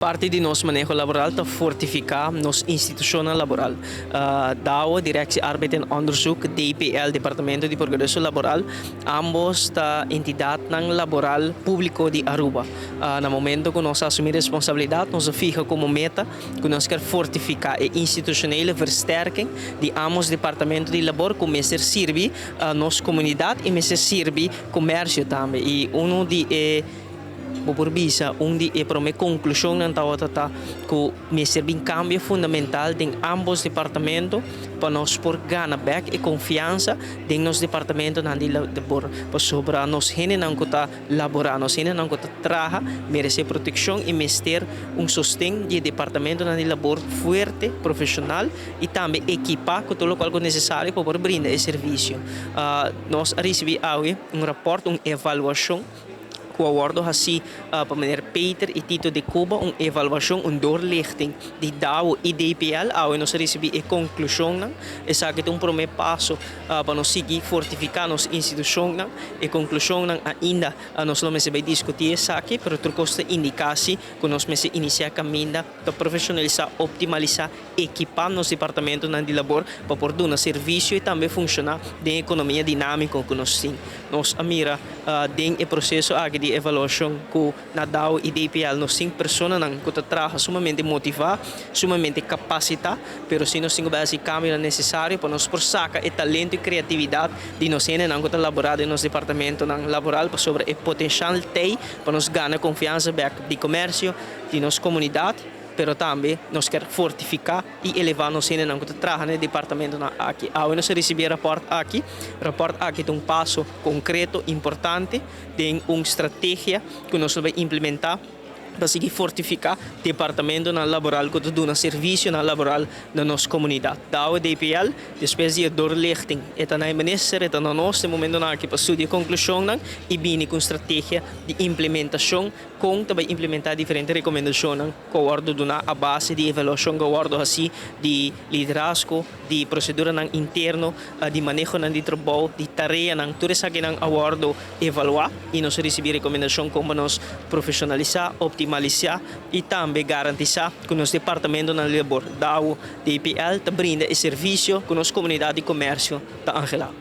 Parti di nos maneho laboral ta fortifica nos institucionnan laboral. DAO, Directie Arbeid en Onderzoek, DPL, Departamento di Progreso Laboral, ambos ta entidadnan laboral publico di Aruba. Na momento cu nos a asumi responsabilidad, nos a fiha como meta cu nos kier fortifica e institucionele versterking di ambos departamento di labor cu mester sirbi nos comunidad y mester sirbi comercio tambe. Y uno di e Bo por bisa un di e prome conclusionnan tabata ta cu mester bin cambio fundamental den ambos departamento pa nos por gana bek e confiansa den nos departamentonan di labor, pasobra nos hendenan cu ta labora, nos hendenan cu ta traha merece proteccion y mester un sosten di e departamentonan di labor fuerte, profesional y tambe ekipa cu tur locual cu necesario pa por brinda e servicio. Nos a ricibi awe un rapport, un evaluacion. Ku a wòrdu hasí pa meneer Peter i Tito de Cuba un evaluashon, un doorlichting di dao i DPL. Awe nos a risibí e konklushonnan. Esaki ta un promé paso pa nos sigui fortifiká nos institushonnan. E konklushonnan ainda nos lo mester bai diskutí esaki, pero tur kos ta indiká si ku nos mester inisiá kaminda pa profeshonalisá, optimalisá, ekipá nos departamentonan di labor pa por duna servisio i tambe funshoná den ekonomia dinámiko ku nos tin. Nos a mira den e proseso aki di evaluashon ku na dao i DPL nos tin personanan ku ta traha sumamente motivá, sumamente kapasitá, pero si nos tin ku bai hasi kambionan nesesario pa nos por saka e talento i kreatividat di nos hendenan ku ta laborá den nos departamentonan laboral pasobra e potenshal t'ei pa nos gana konfiansa bèk di komersio, di nos komunidat, pero tambe nos kier fortifiká i elevá nos hendenan ku ta traha na e departamentonan aki. Awe nos a risibí e rapòrt aki. Rapòrt aki ta un paso konkreto importante den un strategia ku nos lo bai implementá pa sigui fortifiká departamentonan laboral ku ta duna servisionan laboral na nos komunidat. Dao DPL, despues di e doorlichting, e ta na e minister, e ta na nos den momentonan aki pa studia e konklushonnan i bini ku un strategia di implementashon Kon ta bai implementá diferente rekomendashonnan ku a wòrdu duná a base di evaluashon ku a wòrdu hasí di liderazgo, di proseduranan interno, di manehonan di trabou, di tareanan? Tur esakinan a wòrdu evaluá i nos a risibí rekomendashon kon pa nos profeshonalisá, optimalisá i tambe garantisá ku nos departamentonan di labor, dao, DPL, ta brinda e servisio ku nos komunidat di komersio ta anhelá.